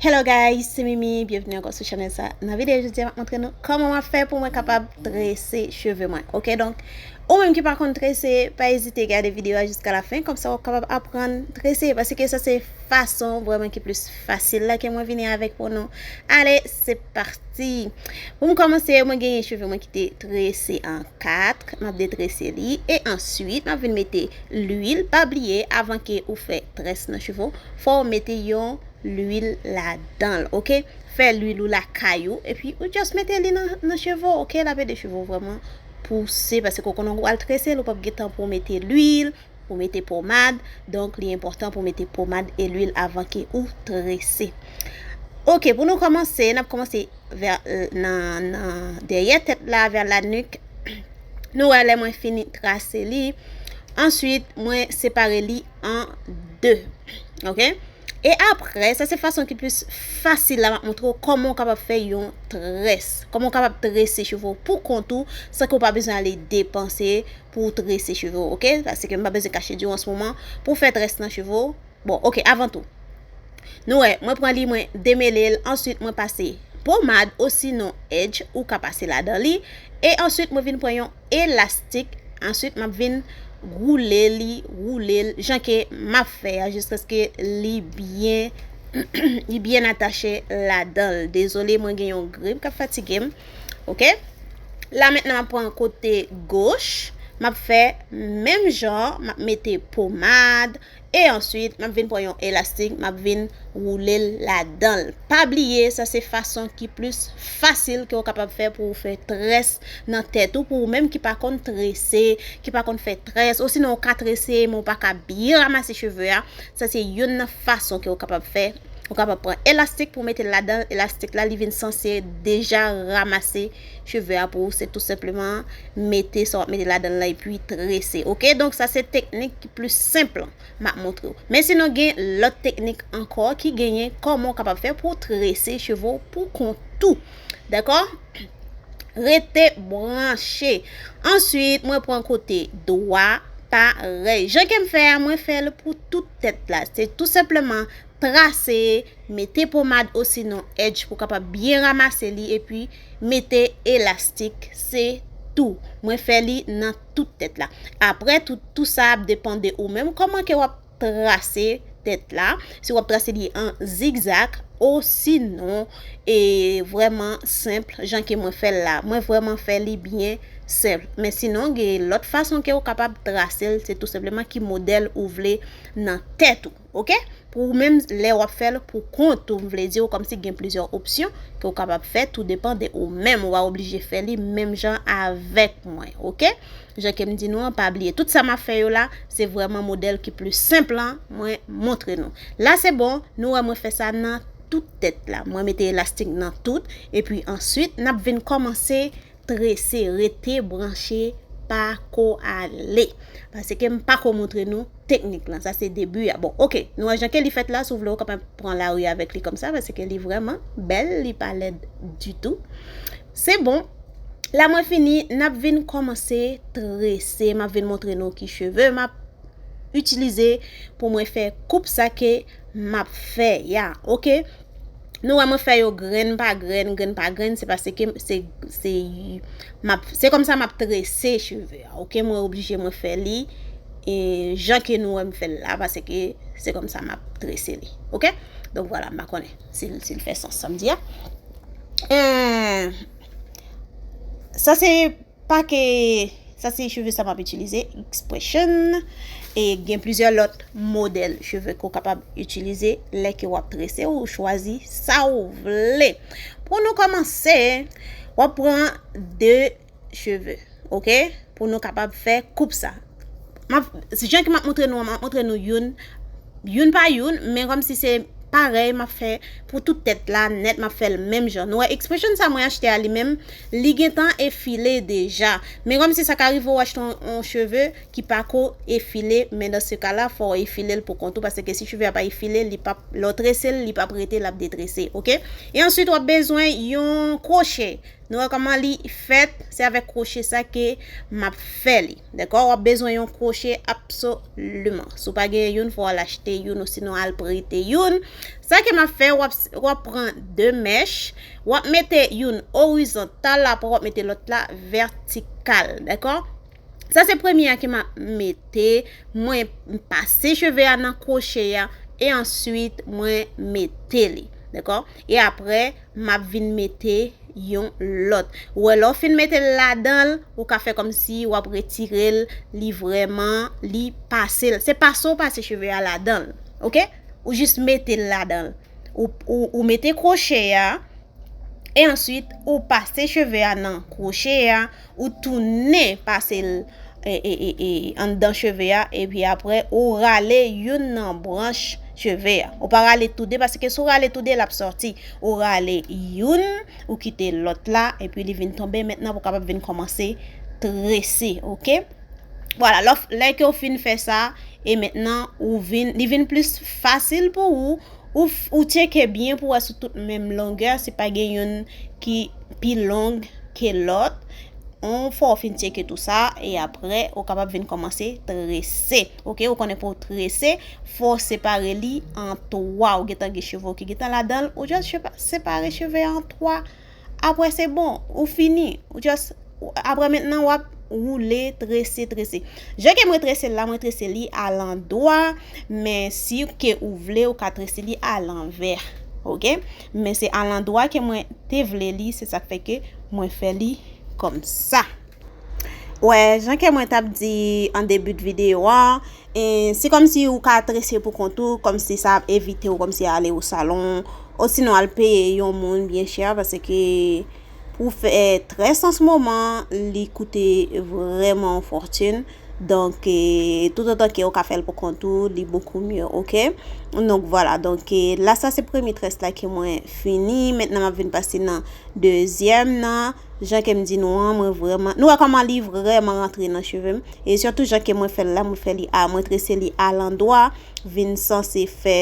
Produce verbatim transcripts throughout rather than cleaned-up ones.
Hello guys, se Mimi, byenveni ankò sou chanèl sa. Nan videyo jodi a, m ap montre nou kòman m ap fè pou mwen kapab trese cheve mwen. Ok, donk, ou menm ki pa konn trese, pa ezite gade videyo a jiska lafen, kòmsa w ap kapab aprann trese, paske sa se fason vrèman ki plis fasil la ke mwen vini avèk pou nou. Ale, se pati! Pou m kòmanse, mwen genyen cheve mwen ki te trese an kat, m ap detrese li, e answit, m ap vin mete lwil. Pa bliye, avan ke ou fè très nan cheve w, fò w mete yon lwil ladan l, ok? Fè lwil ou lakay ou, epi ou just mete li nan, nan cheve w, ok? L ap ede cheve w vrèman pouse, paske w konnen w al trese l, ou p ap gen tan pou w mete lwil, pou w mete pomad. Donk, li enpòtan pou w mete pomad e lwil avan ke ou trese. Ok, pou nou kòmanse, n ap kòmanse vè, nan, nan dèyè tèt la, vè la nuque. Nou wè lè mwen fini trase li. Answit, mwen separe li an de. Ok? E apre, sa se fason ki plis fasil la, m ap montre w kòman w kapab fè yon très. Kòman w kapab trese cheve w pou kont ou, san ke w pa bezwen ale depanse pou w trese cheve w, ok? Paske m pa bezwen kache di w an se moman, pou w fè très nan cheve w. Bon, ok, avan tou. Nou wè, mwen pran li, mwen demele l, answit mwen pase pomad osinon edge, ou ka pase ladan li, e answit mwen vin pran yon elastik, answit m ap vin woule li, woule l, jan ke m ap fè a, jiskaske li byen, li byen atache ladan l. Dezole, mwen gen yon grip k ap fatige m, ok? La mentnan m ap pran kote goch, m ap fè menm jan, m ap mete pomad, e answit, m ap vin pran yon elastik, m ap vin woule l ladan l. Pa bliye, sa se fason ki plis fasil ke w kapab fè pou w fè très nan tèt ou, pou ou menm ki pa konn trese, ki pa konn fè très, osinon w ka trese, men w pa ka byen ranmase cheve a. Sa se youn nan fason ke w kapab fè. Ou kapab pran elastik pou w mete l ladan l. Elastik la, li vin sanse deja ranmase cheve a pou ou. Se tou senpleman mete sa w ap mete ladan l la epi trese. Ok? Donk, sa se teknik ki plis senp lan m ap montre w. Men sinon, gen lòt teknik ankò ki genyen kòman w kapab fè pou w trese cheve w pou kont ou. Dakò? Rete branche. Answit, mwen pran kote dwa parèy. Jan ke m fè a, mwen fè l pou tout tèt la. Se tou senpleman trase, mete pomad osinon edge pou kapab byen ranmase li, epi mete elastik, se tou. Mwen fè li nan tout tèt la. Apre, tout, tout sa ap depann de ou menm, kòman ke w ap trase tèt la. Si w ap trase li an zigzag, osinon, e vrèman senp, jan ke mwen fè l la. Mwen vrèman fè li byen senp. Men sinon, gen lòt fason ke w kapab trase l, se tou senpleman ki modèl ou vle nan tèt ou. Ok? Pou ou menm, lè w ap fè l pou kont ou, m vle di w kòmsi gen plizyè opsyon ke w kapab fè, tou depann de ou menm. Ou pa oblije fè li menm jan avèk mwen, ok? Jan ke m di nou an, pa bliye, tout sa m ap fè yo la, se vrèman modèl ki plis senp lan, mwen montre nou. La, se bon, nou wè mwen fè sa nan tout tèt la. Mwen mete elastik nan tout, epi answit, n ap vin kòmanse trese, rete branche, pa ko ale. Paske m pa ko montre nou teknik lan. Sa se debi a. Bon, ok. Nou wè jan ke li fèt la, si w vle, ou kapab pran lari avèk li kòmsa, paske li vrèman bèl, li pa lèd ditou. Se bon. La, mwen fini, n ap vin kòmanse trese. M ap vin montre nou ki cheve m ap itilize pou mwen fè koup sa ke m ap fè ya, ok? Nou wè mwen fè yo grenn pa grenn, grenn pa grenn, se paske se, se, m ap, se kòmsa m ap trese cheve a, ok? Mwen oblije mwen fè li, e, jan ke nou wè m fè l la, paske se kòmsa m ap trese li, ok? Donk, vwala, m pa konnen si, si l fè sans, sa m di a. E, sa se pa ke, sa se cheve sa m ap itilize, Expression. E gen plizyè lòt modèl cheve ke w kapab itilize lè ke w ap trese, ou chwazi sa ou vle. Pou nou kòmanse, w ap pran de cheve, ok? Pou nou kapab fè koup sa. M ap, jan ke m ap montre nou an, m ap montre nou youn, youn pa youn, men kòmsi se parèy m ap fè pou tout tèt la nèt, m ap fè l menm jan. Nou wè, Expression sa mwen achte a li menm, li gentan efile deja. Men kòmsi sa ka rive w achte yon, yon cheve ki pa ko efile, men dans ce cas-là, fò w efile l pou kont ou, paske si cheve a pa efile, li p ap, lè w trese l, li p ap rete, l ap detrese, ok? E answit, w ap bezwen yon kwochè. Nou wè kòman li fèt, se avèk kwoche sa ke m ap fè li. Dakò? W ap bezwen yon kwoche absoliman. Si w pa genyen youn, fò w al achte youn, osinon al prete youn. Sa ke m ap fè, w ap, w ap pran de mèch, w ap mete youn orizontal, apre w ap mete lòt la vètikal. Dakò? Sa se premye a ke m ap mete. Mwen pase cheve a nan kwoche a e answit mwen mete li. Dakò? E apre, m ap vin mete yon lòt. Ou wè, lè w fin mete l ladan l, ou ka fè kòmsi w ap retire l, li vrèman, li pase l. Se pase w pase cheve a ladan l. Oke? Ou jis mete l ladan l. Ou, ou, ou mete kwoche a, e answit, ou pase cheve a nan kwoche a, ou tounen pase l e, e, e, e, anndan cheve a, epi apre, ou rale youn nan branch cheve a. Ou pa rale toude, paske si w rale toude, l ap sòti. Ou rale youn, ou kite lòt la, epi li vin tonbe. Mentnan, pou w kapab vin kòmanse trese, oke? Vwala, lè w f-, lè ke w fin fè sa, e mentnan, ou vin, li vin plis fasil pou ou, ou f-, ou tcheke byen pou wè si w tout menm longè, si pa gen youn ki pi long ke lòt. On fwa w fin tcheke tou sa, e apre, ou kapab vin kòmanse trese. Oke, ou konnen pou w trese, fò w separe li an twa. Ou gentan gen cheve w ki gentan ladan l, ou just sepa-, separe cheve an twa. Apre, se bon, ou fini. Ou just, ou, apre mentnan, w ap woule, trese, trese. Jan ke mwen trese l la, mwen trese li alandwa, men si ke ou vle, ou ka trese li alanvè. Oke? Men se alandwa ke mwen te vle li, se sa k fè ke mwen fè li kòmsa. Wè, jan ke mwen t ap di an debi videyo a, e, se kòmsi ou ka trese pou kont ou, kòmsi sa ap evite w kòmsi ale o salon, osinon al peye yon moun byen chè, paske pou fè très an se moman, li koute vrèman yon fòtin. Donk, e, toutotan ke ou ka fè l pou kont ou, li bokou mye, oke? Donk, vwala. Donk, e, la, sa se premye très la ke mwen fini. Mentnan, m ap vin pase nan dezyèm nan. Jan ke m di nou an, mwen vrèman, nou wè kòman li vrèman rantre nan cheve m. E sitou jan ke mwen fè l la, mwen fè li a, mwen trese li alandwa, vin sanse fè,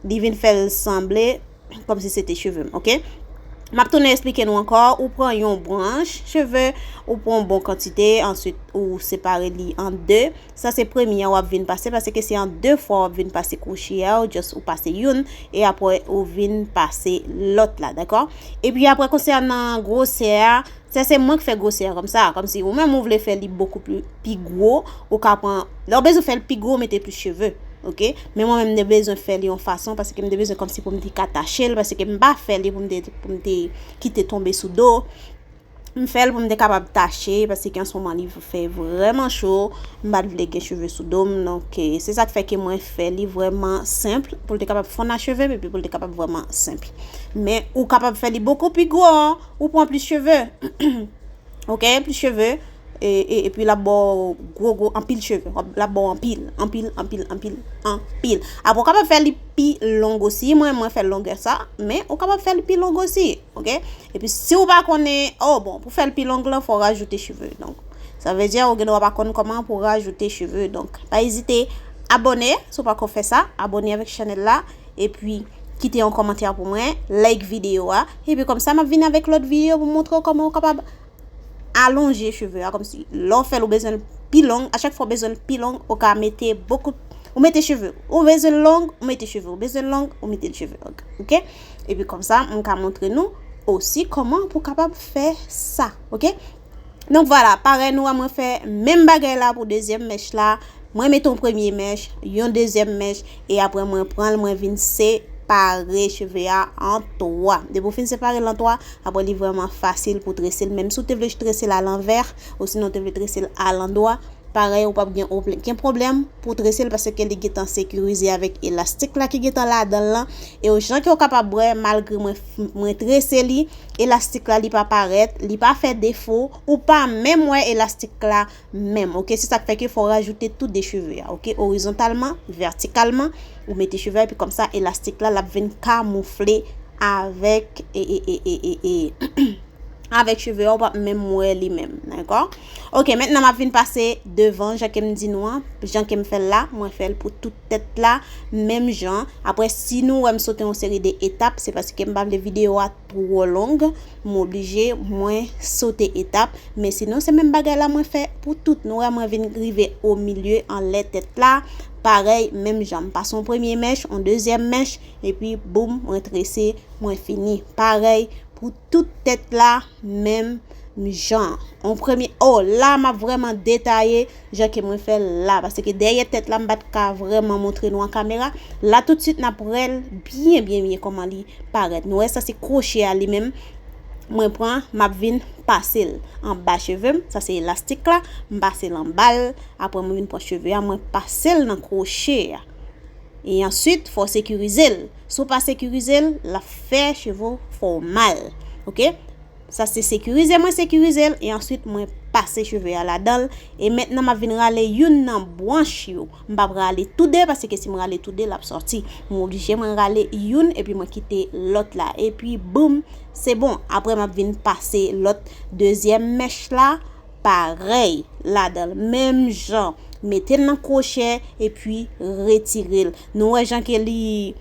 li vin fè l sanble kòmsi se te cheve m, oke? M ap tounen eksplike nou ankò, ou pran yon branch cheve, ou pran yon bon kantite, answit ou separe li an de. Sa se premye a w ap vin pase, paske se an de fwa w ap vin pase kwochi a, ou just ou pase youn, e apre ou vin pase lòt la, dakò? Epi apre, konsènan gwosè a, sa se mwen k fè gwosè a kòmsa, kòmsi ou menm ou vle fè li bokou pli, pi gwo, ou ka pran, lè w bezwen fè l pi gwo, ou mete plis cheve, oke? Men mwen menm, m te bezwen fè li yon fason, paske m te bezwen kòmsi pou m te ka tache l, paske m pa fè li pou m te, pou m te kite tonbe sou do. M fè l pou m te kapab tache, paske an se moman li fè vrèman cho, m pa t vle gen cheve sou do m, donk, e, se sa k fè ke mwen fè li vrèman senp, pou l te kapab fonn a cheve m, epi pou l te kapab vrèman senp. Men, ou kapab fè li bokou pi gwo, ou pran plis cheve. Oke, plis cheve, e, e, epi l ap ba w gwo, gwo, anpil cheve, l ap ba w anpil, anpil, anpil, anpil, anpil. Apre, ou kapab fè li pi long osi, mwen, mwen fè l longè sa, men ou kapab fè li pi long osi, oke? Epi si w pa konnen, oh bon, pou fè l pi long lan, fò w rajoute cheve. Donk, sa vle di ou gen dwa pa konn kòman pou w rajoute cheve. Donk, pa ezite abòne, si w pa ko fè sa, abòne avèk chanèl la, epi kite yon kòmantè pou mwen, like videyo a, epi kòmsa m ap vin avèk lòt videyo pou montre w kòman ou kapab alonje cheve a, kòmsi lè w fè l, ou bezwen l pi long, a chak fwa w bezwen l pi long, ou ka mete bokou, ou mete cheve. Ou bezwen l long, ou mete cheve. Ou bezwen l long, ou mete l cheve. Oke? Epi kòmsa, m ka montre nou osi kòman pou kapab fè sa. Oke? Donk, vwala, parèy nou wè mwen fè menm bagay la pou dezyèm mèch la. Mwen mete yon premye mèch, yon dezyèm mèch, e apre mwen pran l, mwen vin separe cheve a an twa. Depi w fin separe l an twa, apre li vrèman fasil pou trese l. Menm si w te vle trese l alanvè, osinon w te vle trese l alandwa, parèy ou p ap gen okenn pwoblèm pou trese l, paske li gentan sekirize avèk elastik la ki gentan ladan l lan. E jan ke w kapab wè, malgre mwen, mwen trese li, elastik la li pa parèt, li pa fè defo, ou pa menm wè elastik la menm, oke? Se sa k fè ke fò w rajoute tou de cheve a, oke? Orizontalman, vètikalman, ou mete cheve a, epi kòmsa, elastik la, l ap vin kamoufle avèk, e, e, e, e, e, e, avèk cheve a, ou p ap menm wè li menm, dakò? Ok, mentnan m ap vin pase devan, jan ke m di nou an, jan ke m fè l la, mwen fè l pou tout tèt la, menm jan. Apre, si nou wè m sote yon seri de etap, se paske m pa vle videyo a twò long, m oblije, mwen sote etap. Men sinon, se menm bagay la mwen fè pou tout. Nou wè mwen vin rive o milye anlè tèt la, parèy, menm jan. M pase yon premye mèch, yon dezyèm mèch, epi boum, mwen trese, mwen fini. Parèy, pou tout tèt la, menm jan. On premye, oh, la m ap vrèman detaye jan ke mwen fè l la, paske dèyè tèt la m pa t ka vrèman montre nou an kamera. La toutswit n ap wè l byen, byen, byen kòman li parèt. Nou wè sa se kwoche a li menm. Mwen pran, m ap vin pase l anba cheve m, sa se elastik la, m pase l anba l, apre mwen vin pran cheve a, mwen pase l nan kwoche a. E answit, fò w sekirize l. Si w pa sekirize l, l ap fè cheve w fè w mal. Ok? Sa se sekirize, mwen sekirize l, e answit mwen pase cheve a ladan l. E mentnan m ap vin rale youn nan branch yo. M p ap rale toude, paske si m rale toude, l ap sòti. Mwen oblije mwen rale youn, epi mwen kite lòt la. Epi boum, se bon. Apre m ap vin pase lòt dezyèm mèch la, parèy, ladan l, menm jan. Mete l nan kwochè, epi retire l. Nou wè jan ke li,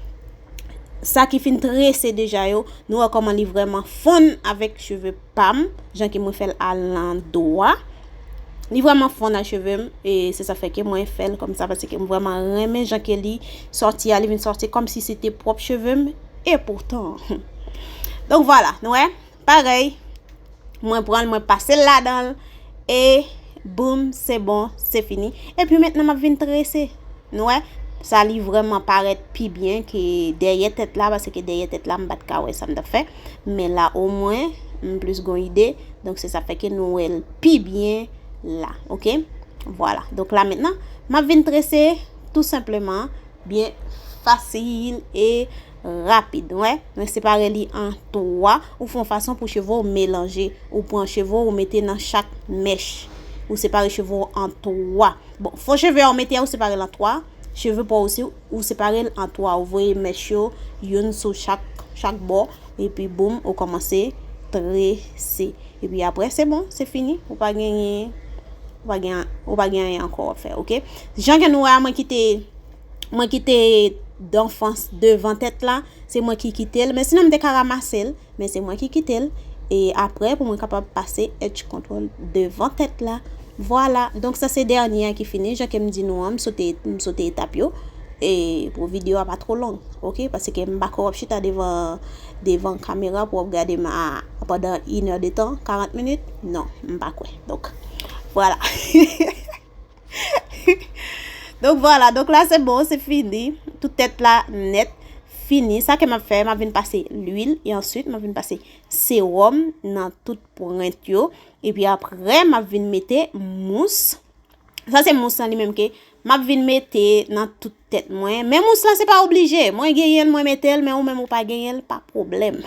sa ki fin trese deja yo, nou wè kòman li vrèman fonn avèk cheve pa m, jan ke mwen fè l al nan do a. Li vrèman fonn ak cheve m, e se sa fè ke mwen fè l kòmsa, paske m vrèman renmen jan ke li sòti a, li vin sòti kòmsi se te pwòp cheve m, e poutan. Donk vwala, nou wè, parèy, mwen pran l, mwen pase l ladan l, e boum, se bon, se fini. Epi mentnan m ap vin trese. Nou wè, sa li vrèman parèt pi byen ke dèyè tèt la, paske dèyè tèt la, m pa t ka wè sa m t ap fè. Men la, omwen, m plis gon ide. Donk, se sa fè ke nou wè l pi byen la, ok? Vwala. Donk, la mentnan, m ap vin trese, tou senpleman, byen fasil e rapid. Wè, mwen separe li an twa. Ou fè yon fason pou cheve w melanje. Ou pran cheve w, ou mete nan chak mèch. Ou separe cheve w an twa. Bon, fo cheve a ou mete a, ou separe l an twa. Cheve pa w osi, ou separe l an twa. Ou voye mèch yo, youn sou chak, chak bò. Epi, boum, ou kòmanse trese. Epi apre, se bon, se fini. Ou pa genyen, ou pa gen, ou pa gen anyen ankò w ap fè, ok? Jan ke nou wè a, mwen kite, mwen kite danfans devan tèt la. Se mwen ki kite l. Men sinon, m te ka ranmase l. Men se mwen ki kite l. E apre, pou mwen kapab pase edge control devan tèt la. Vwala. Donk, sa se dènye a ki fini. Jan ke m di nou an, m sote, m sote etap yo. E pou videyo a pa twò long, ok? Paske m pa ka w ap chita devan, devan kamera pou w ap gade m a, pandan inèdetan, karant minit. Non, m pa kwè. Donk, vwala. Donk, vwala. Donk, la, se bon, se fini. Tout tèt la nèt fini. Sa ke m ap fè, m ap vin pase lwil. E answit, m ap vin pase sewòm nan tout pwent yo. Epi apre, m ap vin mete mous. Sa se mous lan li menm ke m ap vin mete nan tout tèt mwen. Men mous lan se pa oblije. Mwen genyen l, mwen mete l, men ou menm ou pa genyen l, pa pwoblèm.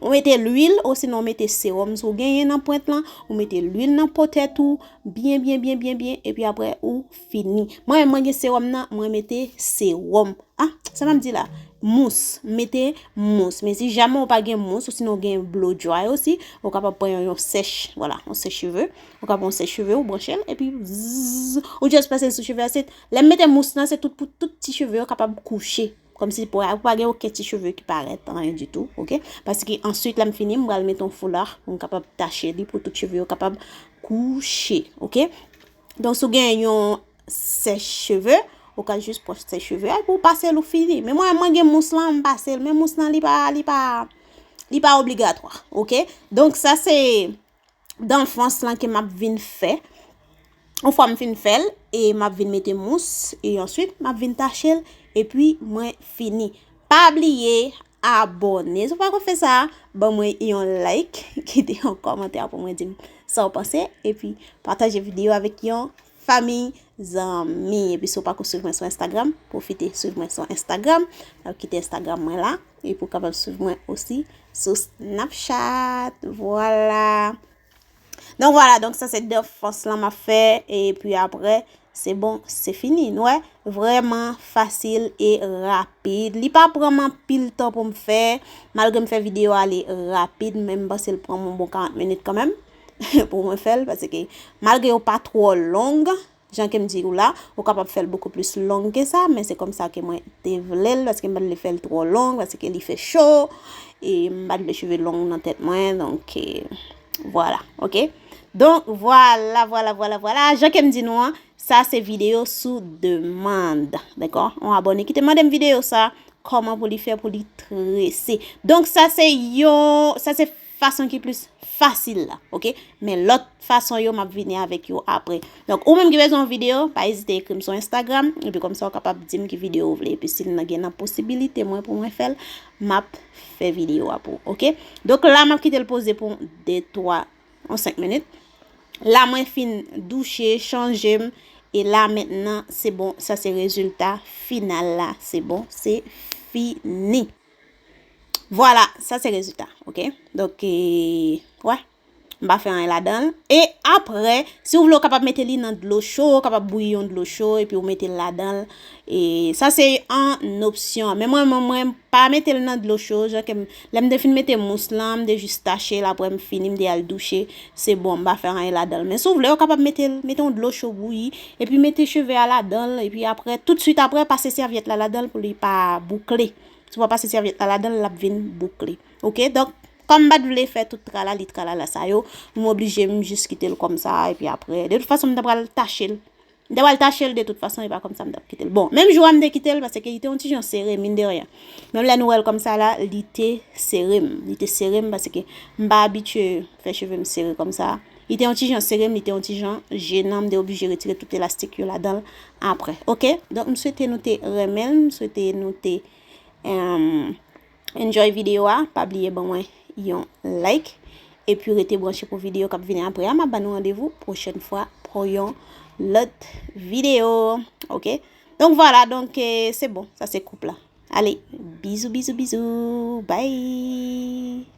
Ou mete lwil, osinon ou mete sewòm si w genyen nan pwent lan. Ou mete lwil nan po tèt ou, byen, byen, byen, byen, byen, epi apre ou fini. Mwen menm, mwen gen sewòm nan, mwen mete sewòm. Ah, sa m ap di la? Mous. Mete mous. Men si jamè ou pa gen mous, osinon ou gen blow dry osi, ou kapab pran yon, yon sèch, vwala, yon sèch cheve. Ou kapab pran yon sèch cheve, ou branche l, epi zzz, ou just pase l sou cheve a. Se, lè m mete mous lan, se tout pou tout ti cheve yo kapab kouche. Kòmsi pou, pou pa gen okenn ti cheve ki parèt, anyen ditou, ok? Paske answit, lè m fini, m pral mete yon foula pou m kapab tache li, pou tout cheve yo kapab kouche, ok? Donk, si w gen yon sèch cheve, ou ka jis pran sèch cheve a, epi w pase l, ou fini. Men mwen, mwen gen mous lan, m pase l. Men mous lan, li pa, li pa, li pa obligatwa, ok? Donk, sa se danfans lan ke m ap vin fè. Yon fwa m fin fè l, e m ap vin mete mous, e answit, m ap vin tache l, epi mwen fini. Pa bliye abòne. Si w pako fè sa, ban mwen yon like, kite yon kòmantè pou mwen di m sa w panse, epi pataje videyo avèk yon fanmi, zanmi. Epi si w pako swiv mwen sou Instagram, pwofite swiv mwen sou Instagram. N ap kite Instagram mwen la, epi w kapab swiv mwen osi sou Snapchat. Vwala. Donk vwala, donk sa se danfans lan m ap fè, epi apre, Se bon, se fini. Nou wè, vrèman fasil e rapid. Li pa pran m anpil tan pou m fè. Malgre m fè videyo a li rapid, men m panse l pran m yon bon karant minit kanmenm pou mwen fè l, paske malgre yo pa twò long, jan ke m di w la, ou kapab fè l bokou plis long ke sa, men se konsa ke mwen te vle l, paske m pa t vle fè l twò long, paske li fè cho, e m pa t vle cheve long nan tèt mwen, donk, e, vwala, oke? Donk, vwala, vwala, vwala, vwala, jan ke m di nou an, sa se videyo sou demann, dakò? Yon abòne ki te mande m videyo sa, kòman pou li fè pou li trese. Donk, sa se yon, sa se fason ki plis fasil la, oke? Men lòt fason yo, m ap vini avèk yo apre. Donk, ou menm ki bezwen yon videyo, pa ezite ekri m sou Instagram, epi konsa w kapab di m ki videyo ou vle. Epi si l nan gen nan posibilite mwen pou mwen fè l, m ap fè videyo a pou ou, oke? Donk, la, m ap kite l poze pou de, twa, yon senk minit. La, mwen fin douche, chanje m, e la, mentnan, se bon, sa se rezilta final la, se bon, se fini. Vwala, sa se rezilta, oke? Donk, e, wè, m pa fè anyen ladan l. E apre, si w vle, w kapab mete li nan dlo cho, w kapab bouyi yon dlo cho, epi w mete l ladan l. E sa se an opsyon. Men mwen, mwen, mwen pa mete l nan dlo cho, jan ke m, lè m te fin mete mous lan, m te jis tache l, apre m fini, m te al douche, se bon, m pa fè anyen ladan l. Men si w vle, w kapab mete l, mete yon dlo cho bouyi, epi mete cheve a ladan l, epi apre, toutswit apre, pase sèvyèt la ladan l pou li pa boukle. Si w pa pase sèvyèt la ladan l, l ap vin boukle. Oke? Donk, kòm m pa t vle fè tout tralali tralala sa yo, m oblije m jis kite l kòmsa, epi apre, de tout fason, m ta pral tache l. M ta pral tache l de tout fason, e pa kòmsa m t ap kite l. Bon, menm jou a m te kite l, paske li te yon ti jan sere, mine de rien. Menm lè nou wè l kòmsa la, li te sere m. Li te sere m, paske m pa abitye fè cheve m sere kòmsa. Li te yon ti jan sere m, li te yon ti jan jenan, m te oblije retire tout elastik yo ladan l apre. Oke? Donk, m swete nou te renmen l, m swete nou te, em, enjoy videyo a, pa bliye ban mwen yon like. Epi rete branche pou videyo k ap vini apre a. M ap ban nou randevou pwochèn fwa pou yon lòt videyo. Oke? Donk, vwala, donk, e, se bon. Sa se koup la. Ale, bizou, bizou, bizou. Bye!